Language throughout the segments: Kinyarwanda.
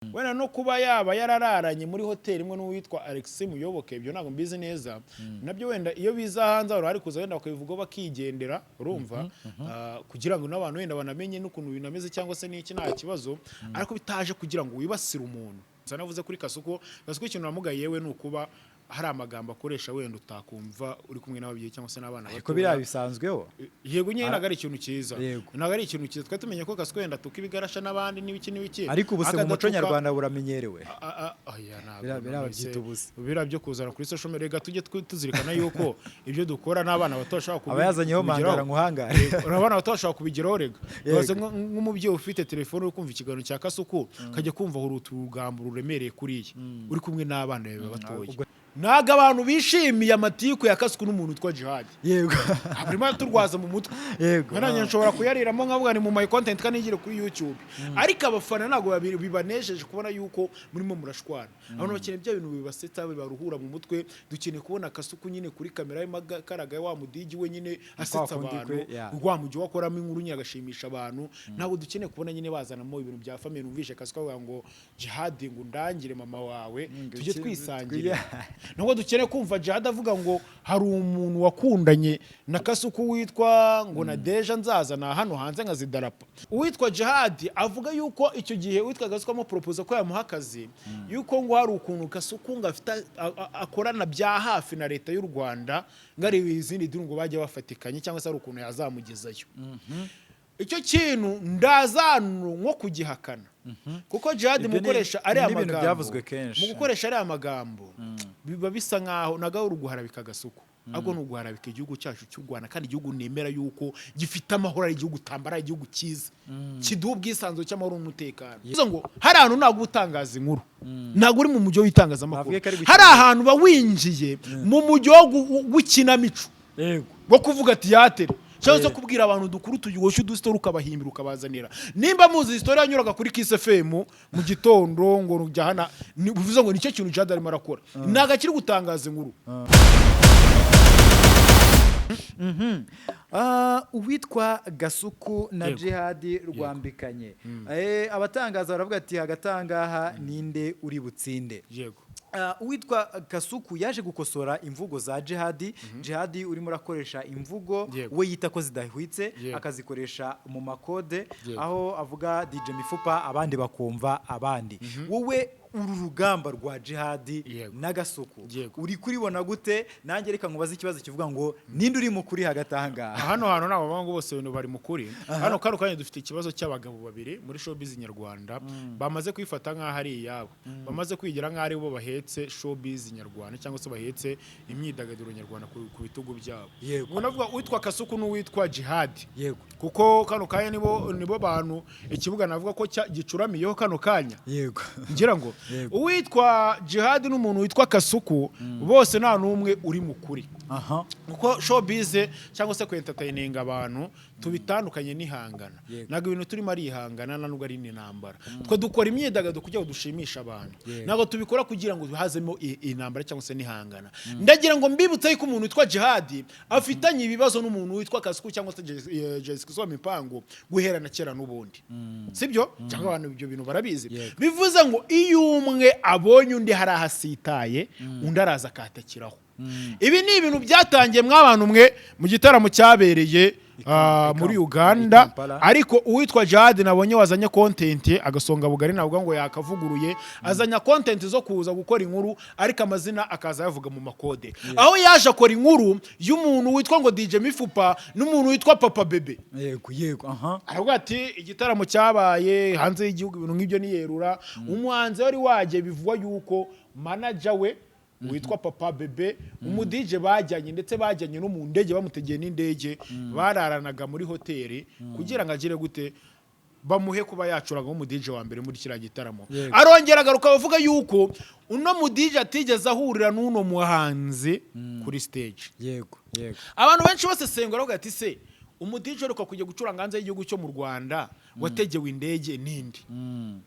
Wenda no kuba yaba yarararanye muri hoteli imwe n'uwitwa Alexis Muyoboke, ibyo ntabwo mbizi neza. Nabyo wenda iyo biza hanze, abantu bari kuza wenda bakabivugaho bakigendera, urumva. Kugira ngo n'abantu wenda banamenye n'ukuntu binameze cyangwa se n'iki, nta kibazo, ariko bitaje kugira ngo wibasire umuntu. Gusa navuze kuri Kasuku. Kasuku, ikintu namugaye yewe ni ukuba hari amagambo akoresha wenda utakumva uri kumwe n'ababyeyi cyangwa se n'abana Ariko biriya bisanzweho. Yego nyine, ntabwo ari ikintu cyiza. Ntabwo ari ikintu cyiza. Twari tumenye ko Kasuku wenda atuka ibigarasha n'abandi n'ibiki n'ibiki. Ariko ubu se mu muco Akadatuka- nyarwanda buramenyerewe. Oya, ntabwo Biriya none se babyita ubusa. Biriya byo kuzana kuri social media, reka tujye tuzirikana yuko ibyo dukora n'abana bato bashobora Aba yazanyeho kubigeraho. mangara nkuhangare. Abana bato bashobora kubigeraho rega. Yego. Ibaze nk'umubyeyi ufite telefone uri kumva ikiganiro cya Kasuku, ukajya kumva uruta urugambo ruremereye kuriya uri kumwe n'abana bawe batoya. Ntabwo abantu bishimiye amatiku ya Kasuku n'umuntu witwa Jihad. Barimo turwaza mu mutwe. Nanjye nshobora kuyariramo nkavuga ni mu my content kandi nigire kuri YouTube, ariko abafana ntabwo bibanejeje kubona yuko murimo murashwana. Abantu bakeneye bya bintu bibasetsa, bibaruhura mu mutwe. Dukeneye kubona Kasuku nyine kuri kamera arimo akaraga wa mudigi we nyine asetsa Kundi abantu, kwe, yeah. rwa mujyi wakoramo inkuru nyine agashimisha abantu. Ntabwo dukeneye kubona nyine bazanamo ibintu bya famille. Numvishe Kasuku avuga ngo Jihad ngo ndangire mama wawe, tujye twisangirira. Nubwo dukeneye kumva Jihad avuga ngo hari umuntu wakundanye na Kasuku witwa ngo na Deja nzazana hano hanze nkazidarapa. Uwitwa Jihad avuga yuko icyo gihe uwitwa Kasuku amuporopoza ko yamuha akazi, yuko ngo hari ukuntu Kasuku ngo afite akorana bya hafi na leta y'u Rwanda, ngo ari izindi dini ngo bajya bafatikanye cyangwa se hari ukuntu yazamugezayo. Icyo kintu ndazanu nko kugihakana, kuko Jihad mu Ibyo gukoresha ariya ni ibintu magambo, byavuzwe kenshi. mu gukoresha ariya magambo biba bisa nkaho nagaho uri guharabika Gasuku, ahubwo ni uguharabika igihugu cyacu cy'u Rwanda. Kandi igihugu nemera yuko gifite amahoro, ari igihugu tambara, ari igihugu cyiza kiduha ubwisanzure cy'amahoro n'umutekano. Bivuze ngo hari ahantu ntabwo utangaza inkuru, ntabwo uri mu mujyi w'itangazamakuru. Bavuge ko ari gukina. Hari ahantu uba winjiye mu mujyi w'ikinamico wo kuvuga tiyatere cyangwa se kubwira abantu dukuru tuyoshye udusitori, ukabahimbira, ukabazanira. Nimba muzi isitori yanyuraga kuri Kiss FM mu gitondo ngo rujya hana, bivuze ngo nicyo kintu Jihad arimo arakora, ntabwo akiri gutangaza inkuru. Uwitwa Gasuku na Jihadi Rwambikanye. Abatangaza baravuga ati hagati aha ngaha ninde uri butsinde? Uwitwa Kasuku yaje gukosora imvugo za Jihadi. Jihadi urimo urakoresha imvugo we yita ko zidahwitse, akazikoresha mu makode, aho avuga DJ Mifupa, abandi bakumva abandi. Wowe uru rugamba rwa Jihadi na Gasuku uri kuribona gute? Nanjye reka nkubaze ikibazo kivuga ngo ninde uri mu kuri hagati aha ngaha? Hano hantu ntabwo bavuga ngo bose ibintu bari mu kuri. Hano kano kanya dufite ikibazo cy'abagabo babiri muri showbiz nyarwanda bamaze kwifata nk'aho ari iyabo, bamaze kwigira nk'aho ari bo bahetse showbiz nyarwanda cyangwa se bahetse imyidagaduro nyarwanda ku bitugu byabo. Ubwo navuga uwitwa Kasuku n'uwitwa Jihad, kuko kano kanya nibo bantu ikibuga navuga ko gicuramiyeho kano kanya. Ngira ngo uwitwa Jihad n'umuntu witwa Kasuku bose nta n'umwe uri mu kuri, kuko showbiz cyangwa se kwentertaininga abantu tubitandukanye n'ihangana. Ntabwo ibintu turimo ari ihangana, nta nubwo ari n'intambara. Twe dukora imyidagaduro kugira ngo dushimishe abantu, ntabwo tubikora kugira ngo hazemo intambara cyangwa se n'ihangana. Ndagira ngo mbibutse yuko umuntu witwa Jihad afitanye ibibazo n'umuntu witwa Kasuku cyangwa se Jessica Mipango guhera na kera n'ubundi, sibyo? Cyangwa abantu ibyo bintu barabizi. Bivuze ngo iyo umwe abonye undi hari aho asitaye, undi araza akahatakiraho. Ibi ni ibintu byatangiye mw'abantu mwe mu gitaramo cyabereye muri i Uganda. Kampala. Ariko uwitwa Jihad nabonye wazanye content agasonga bugari, navuga ngo yakavuguruye, azanya content zo kuza gukora inkuru, ariko amazina akaza yavuga mu makode, aho yaje akora inkuru y'umuntu witwa ngo DJ Mifupa n'umuntu witwa Papa Bebe. Yego yego aha Aravuga ati igitaramo cyabaye hanze y'igihugu, ibintu nk'ibyo niyerura. Umuhanzi wari wagiye, bivugwa yuko manager we witwa Papa Bebe, umudije bajyanye, ndetse bajyanye no mu ndege, bamutegeye n'indege, bararanaga muri hoteli kugira ngo agire gute, bamuhe kuba yacuraga nk'umudije wa mbere muri kiriya gitaramo. Arongera agaruka avuga yuko uno mudije atigeze ahurira n'uno muhanzi kuri stage. yego yego Abantu benshi basesengura bavuga ati se umudije uheruka kujya gucuranga hanze y'igihugu cyo mu Rwanda Wategewe indege n'indi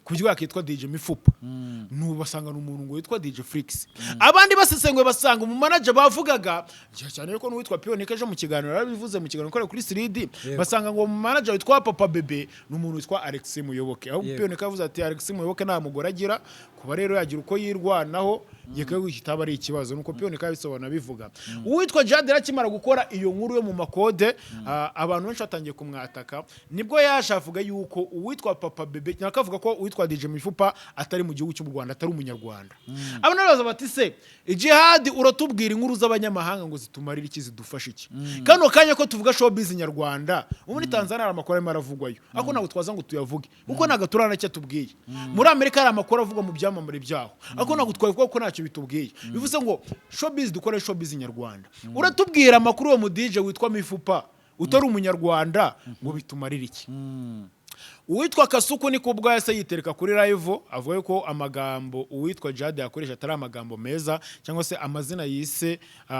ku buryo yakitwa DJ Mifupa, nubasanga ni umuntu ngo witwa DJ Flix. Abandi basesenguye basanga mu manager bavugaga cyane ko n'uwitwa Pionike ejo mu kiganiro yarabivuze, mu kiganiro ikorera kuri 3D, basanga ngo mu manager witwa Papa Bebe ni umuntu witwa Alex Muyoboke, aho Pionike yavuze ati: "Alex Muyoboke nta mugore agira, kuba rero yagira uko yirwanaho yekaye kitaba ari ikibazo." Nuko Pionike yabisobanura bivuga. Uwitwa Jade akimara gukora iyo nkuru yo mu makode, abantu benshi batangiye kumwataka. Nibwo yaje avuga yuko uwitwa Papa Bebe, nakavuga ko uwitwa DJ Mifupa atari mu gihugu cy'u Rwanda, atari umunyarwanda. Abantu babaza bati: "Se Jihad, uratubwira inkuru z'abanyamahanga ngo zitumarire iki, zidufashe iki kano kanya ko tuvuga showbiz nyarwanda?" Ubu muri Tanzania hari amakuru arimo aravugwayo, ariko ntabwo twaza ngo tuyavuge kuko ntabwo turana icyo atubwiye. Muri Amerika hari amakuru avugwa mu byamamare byaho, ariko ntabwo twabivuga kuko ntacyo bitubwiye. Bivuze ngo showbiz dukore showbiz nyarwanda. Uratubwira amakuru uwo mu DJ witwa Mifupa utari umunyarwanda ngo bitumarire iki? Uwitwa Kasuku ni kubwo yahise yitereka kuri live, avuga ko amagambo uwitwa Jade yakoresha atari amagambo meza, cyangwa se amazina yise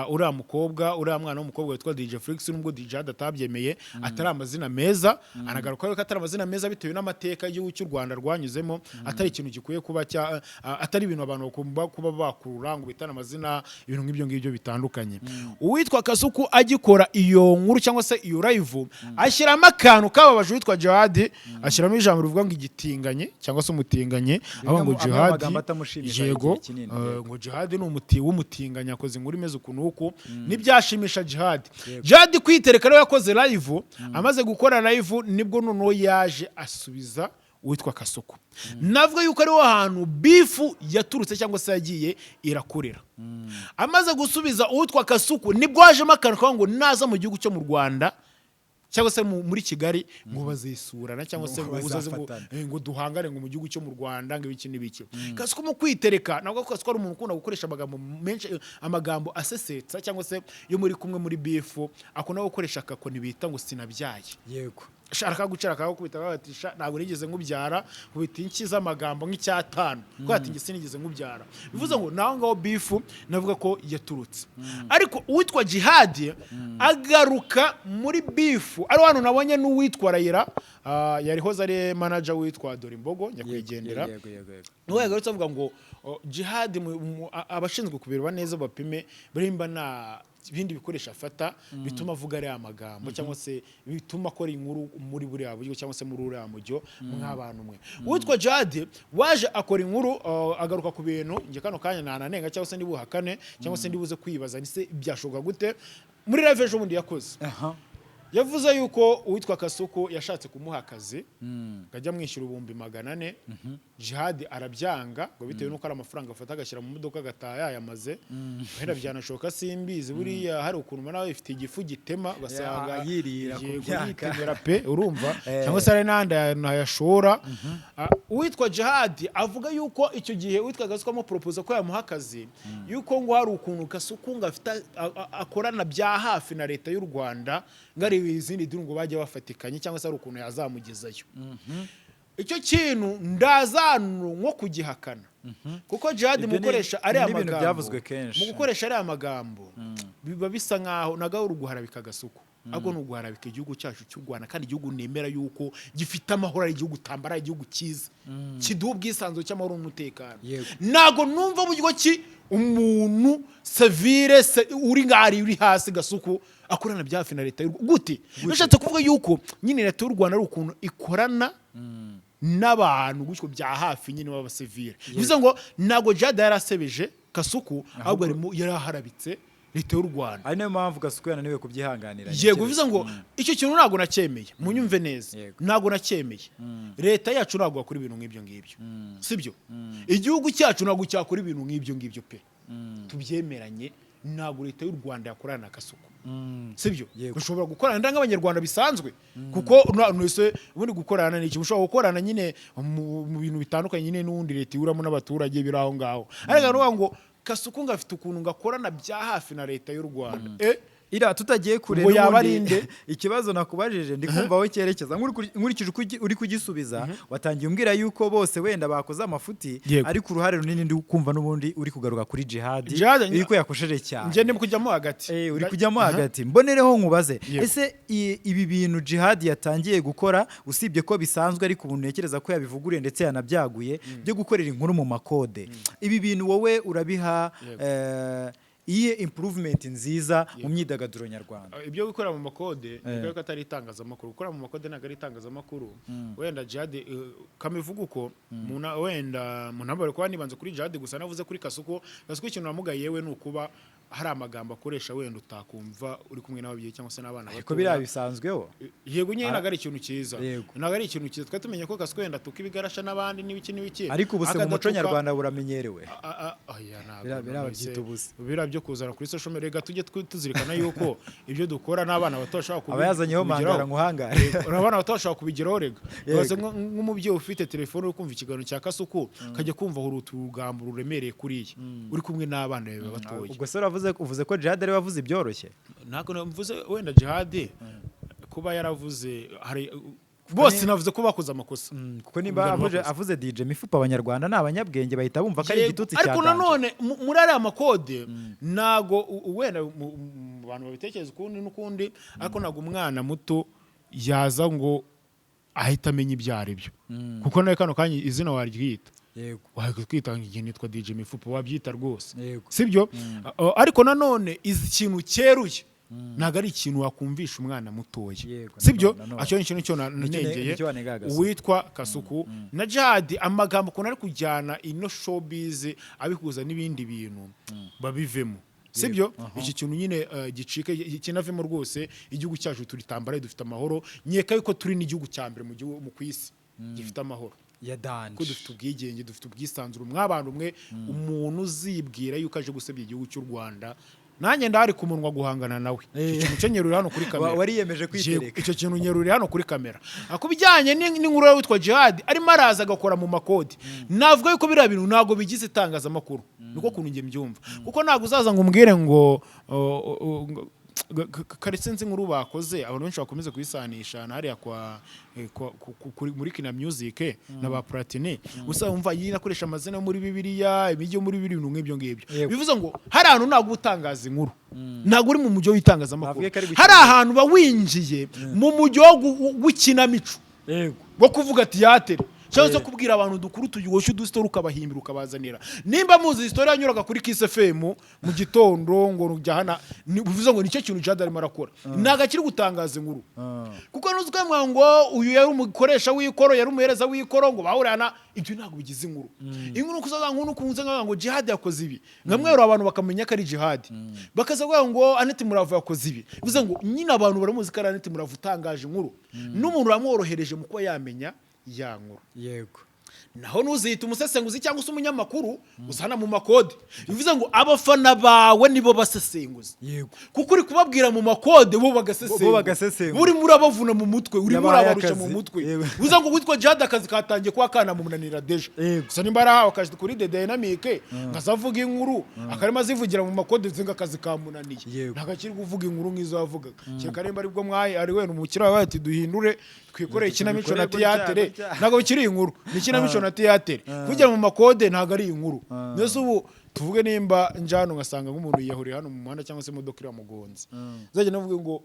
uriya mukobwa, uriya mwana w'umukobwa witwa DJ Flix, nubwo DJ Jade atabyemeye, atari amazina meza. Anagaruka ko atari amazina meza bitewe n'amateka y'igihugu cy'u Rwanda rwanyuzemo, atari ikintu gikwiye kuba cya atari ibintu abantu bagomba kuba bakurura ngo bitane amazina, ibintu nk'ibyo ngibyo bitandukanye. Uwitwa Kasuku agikora iyo nkuru cyangwa se iyo live, ashyiramo akantu kababaje uwitwa Jihad, ashyiramo ijambo rivuga ngo igitinganye cyangwa se umutinganye, avuga ngo Amwe mu Jihad magambo atamushimisha yego igihe kinini, ngo Jihad ni umuti w'umutinganye, akoze inkuru imeze ukuntu uku, ntibyashimisha Jihad. Jihad kwitereka rero yakoze live. Amaze gukora live nibwo noneho yaje asubiza uwitwa Kasuku. Navuga yuko ariho hantu beef yaturutse cyangwa se yagiye irakurira. Amaze gusubiza uwitwa Kasuku nibwo hajemo akantu kavuga ngo naza mu gihugu cyo mu Rwanda cyangwa se muri Kigali ngo bazisurana cyangwa se Ngo ngo uzaze ngo, bazafatana. ngo duhangane ngo mu gihugu cyo mu Rwanda, ngo ibiki n'ibiki. Kasuku mu kwitereka, ntabwo ko Kasuku ari umuntu ukunda gukoresha amagambo menshi, amagambo asesetsa, cyangwa se iyo muri kumwe muri beef akunda gukoresha akakoni bita ngo "sinabyaye". Akagucara, akagukubita, akaguti: "Sha, ntabwo nigeze nkubyara." Kubita inshyi z'amagambo nk'icyatanu kuko ati: "Njye sinigeze nkubyara." Bivuze ngo naho ngaho beef navuga ko yaturutse. Ariko uwitwa Jihad agaruka muri beef ari hano nabonye n'uwitwa Rayira, yarihoze ari manager witwa Dorimbogo nyakwigendera, yego yego yego niwe yagarutse avuga ngo Jihad abashinzwe kubireba neza bapime barimba nta ibindi bikoresho afata bituma avuga ariya magambo, cyangwa se bituma akora inkuru muri buriya buryo cyangwa se muri uriya mujyo. Mw'abantu mwe, uwitwa Jihad waje akora inkuru, agaruka ku bintu njye kano kanya ntananenga cyangwa se ndibuhakane cyangwa se ndibuze kwibaza ni se byashoboka gute. Muri live ejo bundi yakoze, yavuze yuko uwitwa Kasuku yashatse kumuha akazi ngo ajya amwishyura 400,000, Jihad arabyanga ngo bitewe n'uko ari amafaranga afata agashyira mu modoka agataha yayamaze. Wenda byanashoboka, simbizi, buriya hari ukuntu ubona bifite igifu gitema ugasanga Ya, yirira ku yego, myaka. yitemera pe, urumva, cyangwa se hari n'ahandi hantu hayashora. Uwitwa Jihad avuga yuko icyo gihe uwitwa Kasuku amuporopoza ko yamuha akazi, yuko ngo hari ukuntu Kasuku ngo afite akorana bya hafi na leta y'u Rwanda, ngo ari izindi dini ngo bajya bafatikanye, cyangwa se hari ukuntu yazamugezayo. Icyo kintu ndazanu nko kugihakana, kuko Jihad mu Ibyo gukoresha ariya ni ibintu magambo, byavuzwe kenshi. mu gukoresha ariya magambo biba bisa nkaho nagaho uri guharabika Gasuku, ahubwo ni uguharabika igihugu cyacu cy'u Rwanda. Kandi igihugu nemera yuko gifite amahoro, ari igihugu tambara, ari igihugu cyiza kiduha ubwisanzure cy'amahoro n'umutekano. Ntabwo numva buryo ki umuntu sevire uri ngari uri hasi Gasuku akorana bya hafi na leta y'u Rwanda gute? Bishatse kuvuga yuko nyine leta y'u Rwanda ari ukuntu ikorana n'abantu gutyo bya hafi nyine b'abasivile. Bivuze ngo ntabwo Jade yarasebeje Kasuku, ahubwo arimo yaraharabitse leta y'u Rwanda. Ari nayo mpamvu Gasuku yananiwe kubyihanganira. Yego, bivuze ngo icyo kintu ntabwo nacyemeye, munyumve neza. Ntabwo nacyemeye. Leta yacu ntabwo yakora ibintu nk'ibyo ngibyo, sibyo? Igihugu cyacu ntabwo cyakora ibintu nk'ibyo ngibyo pe, tubyemeranye. Ntabwo leta y'u Rwanda yakorana na Kasuku, sibyo? Ushobora gukorana nk'abanyarwanda bisanzwe, kuko nese ubundi gukorana ni iki? Ushobora gukorana nyine mu bintu bitandukanye nyine n'ubundi leta ihuramo n'abaturage biri aho ngaho, ariko nuvuga ngo Kasuku ngo afite ukuntu ngakorana bya hafi na leta y'u Rwanda. Ira tutagiye kure, Ngo yaba n'ubundi ari nde? Ikibazo nakubajije ndi kumva aho cyerekeza. Nkurikije uko uri kugisubiza, watangiye umbwira yuko bose wenda bakoze amafuti, ariko uruhare runini ndi kumva n'ubundi uri kugaruka kuri Jihad, Jihad, yuko yakosheje cyane. Njye ndi kujyamo hagati. Uri kujyamo hagati. Mbonereho nkubaze, ese ibi bintu Jihad yatangiye gukora, usibye ko bisanzwe ariko ubu ntekereza ko yabivuguriye ndetse yanabyaguye, byo gukorera inkuru mu makode, ibi bintu wowe urabiha iyihe improvement nziza mu myidagaduro nyarwanda? Ibyo gukora mu makode ni ko atari itangazamakuru. Gukora mu makode ntabwo ari itangazamakuru. Wenda Jihad, kamivuga uko wenda munambare kuba nibanze kuri Jihad gusa, navuze kuri Kasuku. Kasuku ikintu namugaye yewe ni ukuba hari amagambo akoresha wenda utakumva uri kumwe n'ababyeyi cyangwa se n'abana Ariko biriya bisanzweho. Yego nyine, ntabwo ari ikintu cyiza. Ntabwo ari ikintu cyiza. Twari tumenye ko Kasuku wenda atuka ibigarasha n'abandi n'ibiki n'ibiki. Ariko ubu se mu muco Akadatuka- nyarwanda buramenyerewe? Oya, ntabwo Biriya none babyita se, ubusa. Biriya byo kuzana kuri social media, reka tujye tuzirikana yuko ibyo dukora n'abana bato bashobora Aba yazanyeho kubigeraho. mangara nkuhangare. Abana bato bashobora kubigeraho rega. Baze nk'umubyeyi ufite telefone uri kumva ikiganiro cya Kasuku, kajya kumva hari utugambo ruremereye kuriya uri kumwe n'abana bawe batoya. Ubwo se uravuze, uvuze ko Jihad ari we wavuze ibyoroshye? Ntabwo mvuze wenda Jihad kuba yaravuze, hari bose navuze ko bakoze amakosa. Kuko nimba Ubwo avuze, bakoze. avuze DJ Mifupa, abanyarwanda ni abanyabwenge, bahita bumva ko ari Yego, igitutsi cya ariko danger. Nanone muri ariya makode ntago wenda mu bantu babitekereza ukundi n'ukundi, ariko ntabwo umwana muto yaza ngo ahita amenya ibyo ari byo, kuko nawe kano kanya izina waryita, wakwita igihe nitwa DJ Mifupa, wabyita rwose. Sibyo? Ariko nanone izi kintu cyeruye ntabwo ari ikintu wakumvisha umwana mutoya. Sibyo? Nanone. Icyo ni ikintu cyo nanengeye Nicyo wanengaga Kasuku. uwitwa Kasuku na Jihad, amagambo ukuntu ari kujyana ino showbiz abihuza n'ibindi bintu, babivemo. Sibyo? Iki kintu nyine gicike, kinavemo rwose. Igihugu cyacu turitambara, dufite amahoro. Nkeka yuko turi n'igihugu cya mbere mu gihugu mu ku isi gifite amahoro, Ya danger. ko dufite ubwigenge, dufite ubwisanzure. Mw'abantu mwe, umuntu uzibwira yuko aje gusebya igihugu cy'u Rwanda, nanjye ndahari ku munwa guhangana nawe. Icyo kintu cyo nyerure hano kuri kamera. Wariyemeje kwitereka. Icyo kintu nyerure hano kuri kamera. Ku bijyanye n'inkuru ye witwa Jihad arimo araza agakora mu makodi, navuga yuko biriya bintu ntabwo bigize itangazamakuru. Niko kuntu njye mbyumva, kuko ntabwo uzaza ngo umbwire ngo ngo kare sinzi inkuru bakoze, abantu benshi bakomeze kuyisanisha na hariya kwa, muri Kina Music na ba Platini. Gusa wumva yina akoresha amazina yo muri Bibiliya, imijyi yo muri Bibiliya, ibintu nk'ibyo ngibyo. Bivuze ngo hari ahantu ntabwo uba utangaza inkuru, ntabwo uri mu mujyi w'itangazamakuru. Navuge ko ari gukina. Hari ahantu uba winjiye mu mujyi w'ikinamico, wo kuvuga tiyatere cyangwa se kubwira abantu dukuru turyoshye udustori, ukabahimbira, ukabazanira. Nimba muzi isitori yanyuraga kuri Kiss FM mu gitondo ngo rujya hana, bivuze ngo nicyo kintu Jihad arimo arakora, ntabwo akiri gutangaza inkuru, kuko nuzi ko ngo uyu yari umukoresha w'ikoro, yari umuhereza w'ikoro, ngo bahurana, ibyo ntabwo bigize inkuru. Inkuru kuzaza nkuru ukunze nkavuga ngo Jihad yakoze ibi, nkamwero abantu bakamenya ko ari Jihad, bakaza kuvuga ngo Aneti Murava yakoze ibi, bivuze ngo nyine abantu baramuzi ko ari Aneti Murava utangaje inkuru, n'umuntu uramworohereje mu kuba yamenya ya nkuru. Naho ntuzihita umusesenguzi cyangwa se umunyamakuru uzana mu makode, bivuze ngo abafana bawe nibo basesenguzi, kuko uri kubabwira mu makode, bo bagasesengura. Bo bagasesengura. Urimo urabavuna mu mutwe, urimo Yabaye urabarusha akazi. mu mutwe. Bivuze ngo witwa Jihad akazi katangiye kuba kanamunanira déjà. Gusa nimba yarahawe akazi kuri The Dynamic nkaza avuga inkuru, akarimo azivugira mu makode, bivuze ngo akazi kamunaniye. Ntabwo akiri kuvuga inkuru nk'izo yavugaga, kereka nimba aribwo mwaye ari wenda umukiriya wawe ati duhindure, twikoreye ikinamico na Tubikore gutya, tiyatere. gutya. Ntabwo bikiri inkuru, ni ikinamico na tiyatere. Kuvugira mu makode ntabwo ari inkuru. Mbese ubu tuvuge nimba nje hano ngasanga nk'umuntu yiyahuriye hano mu muhanda cyangwa se imodoka iramugonze, nzajya navuga ngo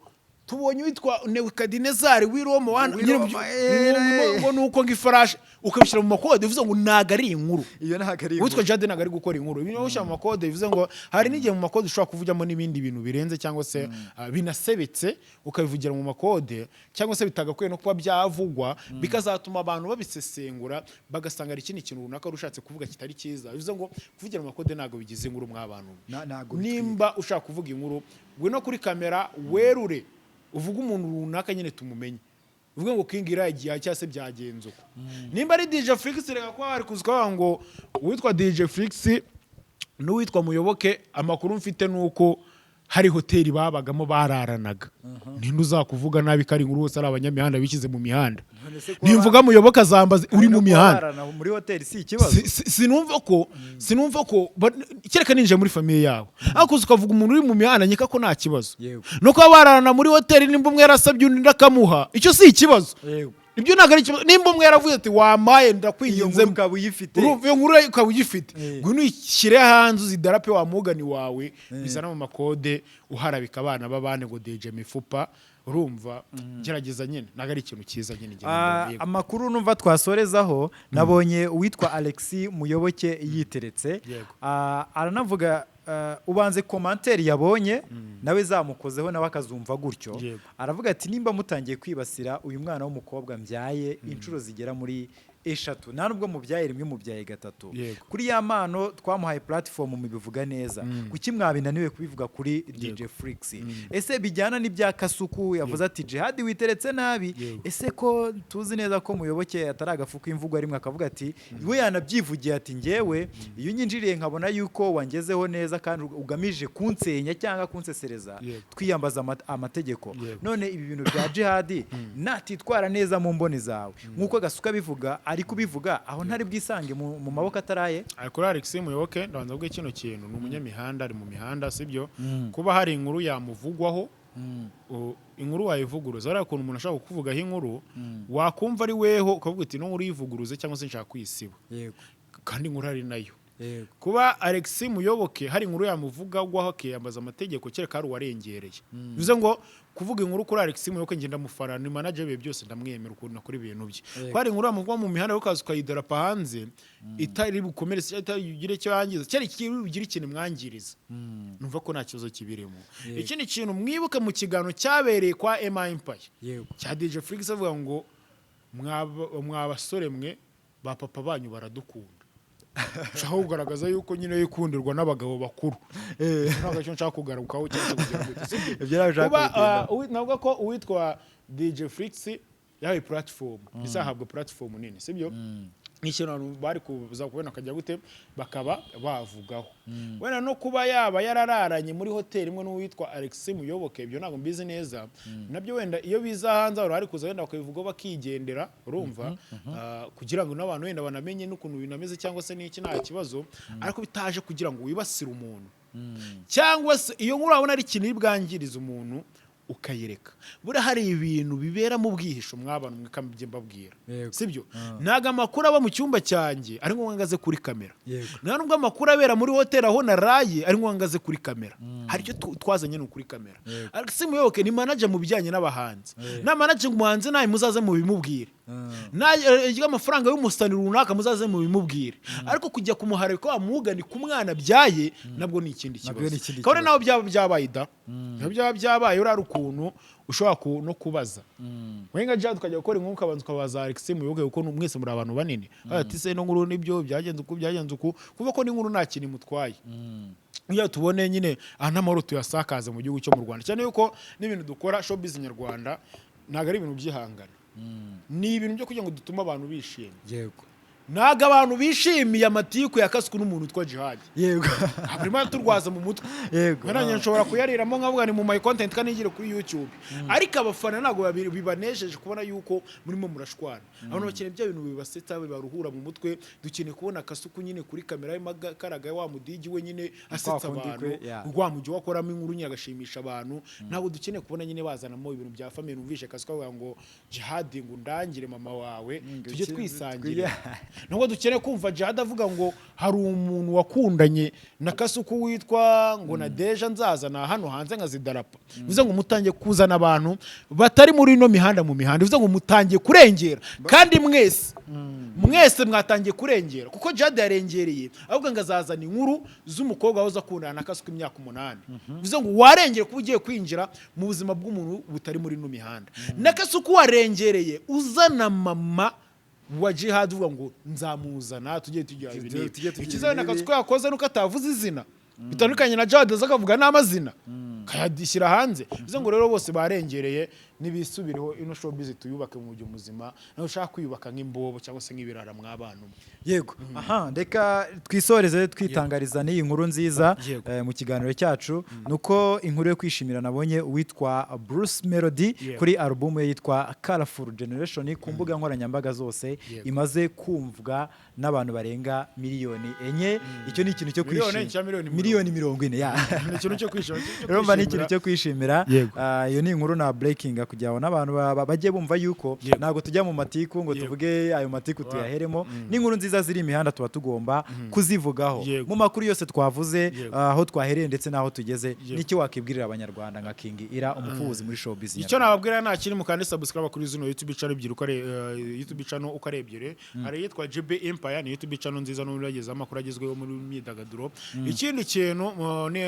tubonye uwitwa Nebukadinezari w'i Roma W'i nyine Roma, ngo nuko ngo ifarashi, ukabishyira mu makode, bivuze ngo ntabwo ari inkuru. Iyo ntabwo ari Uwitwa inkuru. Jade ntabwo ari gukora inkuru. Ibintu ushyira mu makode, bivuze ngo hari n'igihe mu makode ushobora kuvugamo n'ibindi bintu birenze cyangwa se binasebetse, ukabivugira mu makode cyangwa se bitagakwiye no kuba byavugwa, bikazatuma abantu babisesengura bagasanga hari ikindi kintu runaka wari ushatse kuvuga kitari cyiza. Bivuze ngo kuvugira mu makode ntabwo bigize inkuru mw'abantu. Ntabwo bitwika. Nimba ushaka kuvuga inkuru, ngwino kuri kamera werure, uvuge umuntu runaka nyine tumumenye, uvuge ngo King iragiye cyangwa se byagenze uko. Nimba ari DJ Flix, reka kuba bari kuza ukavuga ngo uwitwa DJ Flix n'uwitwa Muyoboke, amakuru mfite ni uko Hari hoteli babagamo bararanaga, ninde uzakuvuga nabi ko ari inkuru bose ari abanyamihanda bishyize mu mihanda? None se kuba Nimvuga Muyoboke azambaza uri no mu kuba mihanda. bararana muri hoteli si ikibazo? Sinumva ko kereka ninjiye muri famille yabo, ariko uzi ukavuga umuntu uri mu mihanda, nkeka ko nta kibazo. No kuba bararana muri hoteli, nimba umwe yarasabye undi akamuha, icyo si ikibazo. Ibyo ntabwo ari ikibazo. Nimba umwe yaravuze ati: "Wamaye, Iyo ndakwinginze," nkuru ukaba uyifite. Urumva, iyo nkuru ukaba uyifite, ngwino uyishyire hanze, uzidarape wa mugani wawe, bizana mu makode uharabika abana b'abandi ngo DJ Mifupa. Urumva, gerageza nyine, ntabwo ari ikintu cyiza nyine njye numva. Yego. Amakuru numva twasorezaho, nabonye uwitwa Alexis Muyoboke yiteretse. Aranavuga, ubanze commentaire yabonye nawe zamukozeho, nawe akazumva gutyo. Aravuga ati: "Nimba mutangiye kwibasira uyu mwana w'umukobwa mbyaye inshuro zigera muri eshatu, nta nubwo mubyaye rimwe, mubyaye gatatu, kuri ya mpano twamuhaye platform mubivuga neza, kuki mwabinaniwe kubivuga kuri DJ Flix?" Ese bijyana n'ibya Kasuku yavuze ati: "Jihad witeretse nabi"? Ese ko tuzi neza ko Muyoboke atari agafu k'imvugo rimwe, akavuga ati, we yanabyivugiye ati: "Njyewe iyo unyinjiriye nkabona yuko wangezeho neza kandi ugamije kunsenya cyangwa kunsesereza, twiyambaza amategeko." None ibi bintu bya Jihad natitwara neza mu mboni zawe, nk'uko Gasuka bivuga, ari kubivuga aho ntari bwisange mu maboko ataraye? Ari kuri Alex Muyoboke, ndabanza kuvuga kino kintu: ni umunyamihanda, ari mu mihanda, sibyo? Kuba hari inkuru yamuvugwaho, inkuru wayivuguruza. Hariya ukuntu umuntu ashobora kukuvugaho inkuru, wakumva ari weho ukavuga uti: "No nkuru yivuguruze," cyangwa se "nshaka kuyisiba," kandi inkuru ari nayo. Kuba Alex Muyoboke hari inkuru yamuvugwaho akiyambaza amategeko, kereka hari uwarengereye. Bivuze ngo kuvuga inkuru kuri Alex Muyoboke, njye ndamufana, ni manager w'ibihe byose, ndamwemera ukuntu akora ibintu bye. Ko hari inkuru yamuvugwa mu mihanda, ukaza ukayidarapa hanze, itari bukomeretse cyangwa itari bugire icyo yangiza, cyari kiri bugire ikintu mwangiriza, numva ko nta kibazo kibirimo. Ikindi kintu mwibuke, mu kiganiro cyabereye kwa Emma Empire cya DJ Flix, avuga ngo: "Mwa basore mwe, ba papa banyu baradukunda." Nshaka kugaragaza yuko nyine yikundirwa n'abagabo bakuru. Ntabwo icyo nshaka kugarukaho cyangwa se kugira gute, sibyo? Ibyo ntabwo ushaka Kuba, kubitindaho. Navuga ko uwitwa DJ Flix yahawe platform, izahabwa platform nini, sibyo? Ni ikintu abantu bari kuza kubona akajya gute bakaba bavugaho. Wenda no kuba yaba yarararanye muri hoteli imwe n'uwitwa Alex Muyoboke, ibyo ntabwo mbizi neza nabyo. Wenda iyo biza hanze, abantu bari kuza wenda bakabivugaho bakigendera, urumva, kugira ngo n'abantu wenda banamenye n'ukuntu binameze cyangwa se n'iki, nta kibazo. Ariko bitaje kugira ngo wibasire umuntu, cyangwa se iyo nkuru wabona ari ikintu iri bwangirize umuntu ukayireka. Buriya hari ibintu bibera mu bwihisho mw'abantu mwe, kamibye mbabwira. Sibyo? Ntabwo amakuru aba mu cyumba cyanjye ari ngombwa ngo aze kuri kamera. Nta nubwo amakuru abera muri hoteli aho naraye ari ngombwa ngo aze kuri kamera. Hari icyo twazanye ni ukuri kamera. Alex Muyoboke ni manager mu bijyanye n'abahanzi. Na manager umuhanzi nawe muzaze mubimubwire, narya amafaranga y'umusani runaka muzaze mubimubwire. Ariko kujya kumuharabika wa mugani ku mwana abyaye, nabwo ni ikindi Nabwo kibazo. ni ikindi Kabone kibazo. naho byaba byabaye da, naho byaba byabaye, uriya ukuntu ushobora no kubaza wenga jya tukajya gukora inkuru, ukabanza ukabaza Alex Muyoboke, kuko mwese muri abantu banini, ati: "Se ino nkuru nibyo byagenze uku, byagenze uku?" Kuva ko n'inkuru nta kintu imutwaye. Iyo tubone nyine aha n'amahoro tuyasakaze mu gihugu cyo mu Rwanda, cyane yuko n'ibintu dukora showbiz nyarwanda ntabwo ari ibintu by'ihangana, ni ibintu byo kugira ngo dutume abantu bishima. Ntabwo abantu bishimiye amatiku ya Kasuku n'umuntu witwa Jihad. Barimo turwaza mu mutwe. Nanjye nshobora kuyariramo nkavuga ni mu my content kandi nigire kuri YouTube, ariko abafana ntabwo bibanejeje kubona yuko murimo murashwana. Abantu bakeneye bya bintu bibasetsa, bibaruhura mu mutwe. Dukeneye kubona Kasuku nyine kuri kamera arimo akaraga wa mudigi we nyine asetsa Kwa kundi abantu, kwe, yeah. rwa mujyi wakoramo inkuru nyine agashimisha abantu. Ntabwo dukeneye kubona nyine bazanamo ibintu bya famille. Numvishe Kasuku avuga ngo: "Jihad, ngo undangire mama wawe tujye twisangirira." Nubwo dukeneye kumva Jihad avuga ngo hari umuntu wakundanye na Kasuku witwa ngo na Deja, nzazana hano hanze nkazidarapa. Bivuze ngo mutangiye kuzana abantu batari muri ino mihanda mu mihanda. Bivuze ngo mutangiye kurengera, kandi mwese mwese mwatangiye kurengera, kuko Jihad yarengereye avuga ngo azazana inkuru z'umukobwa wahoze akundana na Kasuku imyaka 8. Bivuze ngo warengere kuba ugiye kwinjira mu buzima bw'umuntu butari muri ino mihanda. Na Kasuku warengereye uzana mama wa Jihad, uvuga ngo nzamuzana tujye tugira ibi n'ibi. Tujye tugira Ikizabe na ibi n'ibi. Kasuku yakoze nuko atavuze izina, bitandukanye na Jihad aza akavuga n'amazina kayadishyira hanze. Bivuze ngo rero bose barengereye. Nibisubireho, ino showbiz tuyubake mu buryo muzima, nawe ushaka kwiyubaka nk'imbobo cyangwa se nk'ibirara mw'abana umwe. Yego, aha reka twisoreze twitangariza n'iyi nkuru nziza mu kiganiro cyacu. Nuko inkuru yo kwishimira nabonye, uwitwa Bruce Melody kuri album ye yitwa Colorful Generation, ku mbuga nkoranyambaga zose imaze kumvwa n'abantu barenga 4 miliyoni. Icyo ni ikintu cyo Miliyoni kwishimira. Cyangwa miliyoni? Miliyoni 40 ya. Ni ikintu cyo kwishima, ikintu cyo Urumva ni ikintu kwishimira. cyo kwishimira. Ah, iyo ni inkuru na breaking kugira ngo n'abantu bajye bumva yuko ntabwo tujya mu matiku ngo tuvuge ayo matiku tuyaheremo. N'inkuru nziza ziri imihanda tuba tugomba kuzivugaho. Mu makuru yose twavuze, aho twahereye ndetse n'aho tugeze, nicyo wakibwirira Abanyarwanda nka King Ira, umupfubuzi muri showbiz Icyo nyarwanda? nababwira nta kindi, mukande subscribe kuri zino YouTube channel ebyiri uko ari YouTube channel uko ari ebyiri. Hari iyitwa GB Empire, ni YouTube channel nziza n'ubundi yagezeho amakuru agezweho muri myidagaduro. Ikindi kintu ni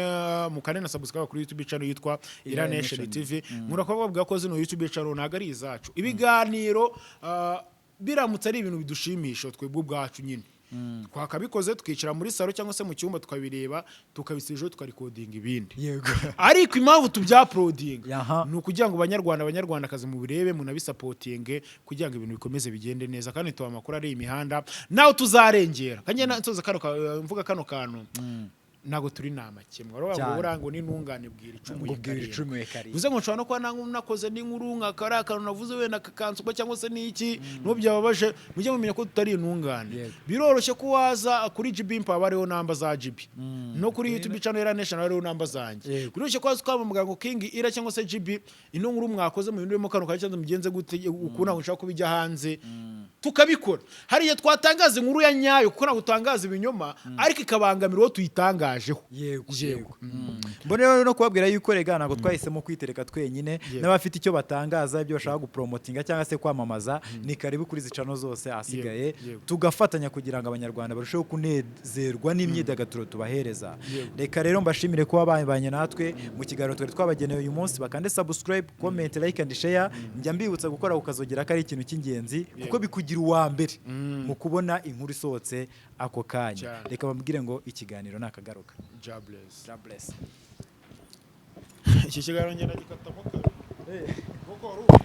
mukande na subscribe kuri YouTube channel yitwa Ira Ira Nation Nation. TV. Nkunda kubabwira ko zino YouTube channel ntabwo ari izacu. Ibiganiro biramutse ari ibintu bidushimisha twebwe ubwacu nyine, twakabikoze tukicara muri salo cyangwa se mu cyumba, tukabireba, tukabisijeho, tukarikodinga ibindi. Ariko impamvu tubyauploadinga ni ukugira ngo Abanyarwanda, Abanyarwandakazi mubirebe, munabisapotinge kugira ngo ibintu bikomeze bigende neza. Kandi tuba amakuru ari imihanda nawe tuzarengera. Kandi nsoza kano mvuga kano kantu, ntabwo turi ni amakemwa. Baravuga ngo buriya ngo n'intungane bwira icumu. Ngo bwira icumu karindwi. Bivuze ngo nshobora no kuba nakoze n'inkuru nka kariya kantu navuze wenda kakansukwa cyangwa se n'iki, n'uwo byababaje, mujye mumenya ko tutari intungane. Biroroshye ko waza kuri GB Empire, haba hariho namba za GB, no kuri YouTube channel Ira Nation haba hariho namba zanjye. Biroroshye ko waza ukampamagara ngo King Ira cyangwa se GB, ino nkuru mwakoze muhinduremo kano kantu cyangwa mugenze gute, ukuntu ntabwo nshaka ko bijya hanze, tukabikora. Hari igihe twatangaza inkuru ya nyayo, kuko ntabwo utangaza ibinyoma, ariko ikabangamira uwo tuyitangajeho. Yego. Mbone rero no kubabwira yuko rega ntabwo twahisemo kwitereka twenyine. N'abafite icyo batangaza, ibyo bashaka gupromotinga cyangwa se kwamamaza, ni karibu kuri izi channel zose. Ahasigaye tugafatanya kugira ngo Abanyarwanda barusheho kunezerwa n'imyidagaduro tubahereza. Reka rero mbashimire kuba babanye natwe mu kiganiro twari twabagenewe uyu munsi. Bakande subscribe, comment, like and share. Njya mbibutsa gukora ukazogera ko ari ikintu cy'ingenzi, kuko bikugira uwa mbere mu kubona inkuru isohotse ako kanya. Reka bambwire ngo ikiganiro nakagaruka. Jah bless. God bless. Iki kiganiro ngenda gikatamo kabiri kuko urumva.